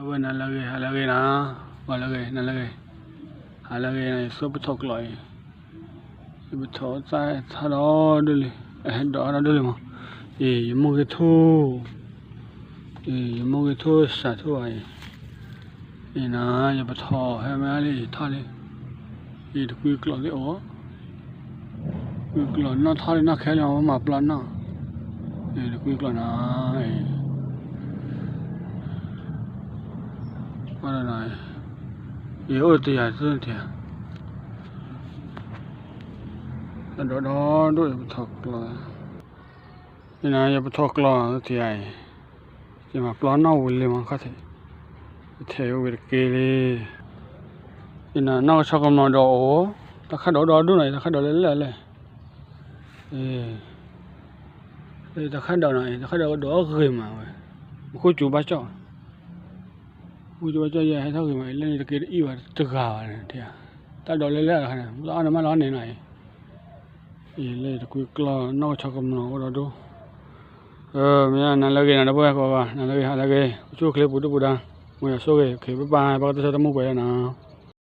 ဝဲနၤလၢအဂ့ၤ ဟါလၢအဂ့ၤနၤ, ပှၤလၢအဂ့ၤ နၤလၢအဂ့ၤ, ဟါလၢအဂ့ၤနၤ, ယသိးပထီၣ်ကျိးအံၤ, ယပထီၣ်သၣ်ထီၣ်ဒီဒိၣ်လံ, အဟဲဒိးထီၣ်ဒီဒိၣ်လံမး, အံၤ ယမိၢ်ဂ့ၤထူၣ်, အံၤ ယမိၢ်ဂ့ၤထူၣ်စးထီၣ်ဘၣ်အံၤ, အံၤနၤ ယပထီၣ်ဟဲမးလံ ထီၣ်လံ, အံၤတကွံကျိးသ့ၣ်အိၣ် ကွံကျိးနီၣ်ထီၣ်လံနီၣ်ခဲလံ မၤပျီနီၣ်, တကွံကျိးနၤ, အံၤ ယအိၣ်တယၤတထံၣ်, အဒိၣ်ဒီဒိၣ်ယပထီၣ်ကျိး, ယပထီၣ်ကျိးတထံၣ်အံၤ, ယမၤပျီနီၣ်ဝံၤလံမးခီၣ်ထံး, ယထဲးဝံၤတက့ၢ်လံ, ယနီၢ်ကဆီကမီၤဒီးအိၣ်, တၢ်ခၣ်ဒိးဒီဒိၣ်နီၤ ယတၢ်ခၣ်ဒိးလၢလၢ်လၢ် တၢ်ခၣ်ဒိးနီၤ တၢ်ခၣ်ဒိးကဒိးအဂ့ၤမးဝဲ, မူခိၣ်စူၤဘၣ်ကၠီၣ်, မူခိၣ်စူၤဘၣ်ကၠီၣ် ယဟဲထီၣ်ဂ့ၤမး လၢန့ၣ်တက့ၢ်တအံၣ်ဘၣ်တဂၤဘၣ်န့ၣ်, တၢ်ဒိးလၢလၢ်တခါန့ၣ် မ့ၢ်တအီၣ်န့ၣ်မးလီၤန့ၣ်နီၤအံၤ, အံၤလၢတကွံကျိး နီၢ်ကဆီကမျီၤအိၣ်ဒီဒိၣ်, မ့ၢ်နၤလၢဂ့ၤနၤ ဒီပုၢ်ဝဲၢ်ကိးဂၤ နၤလၢဂ့ၤ ဟါလၢဂ့ၤ အိၣ်ဆူၣ်အိၣ်ချ့ပူၤဒိၣ်ပူၤဒါ, မ်ယွၤဆိၣ်ဂ့ၤ ဘၣ်ဘၣ် ဘၣ်ကတၢၢ်ဆၢတမူပှဲၤလၢနၤ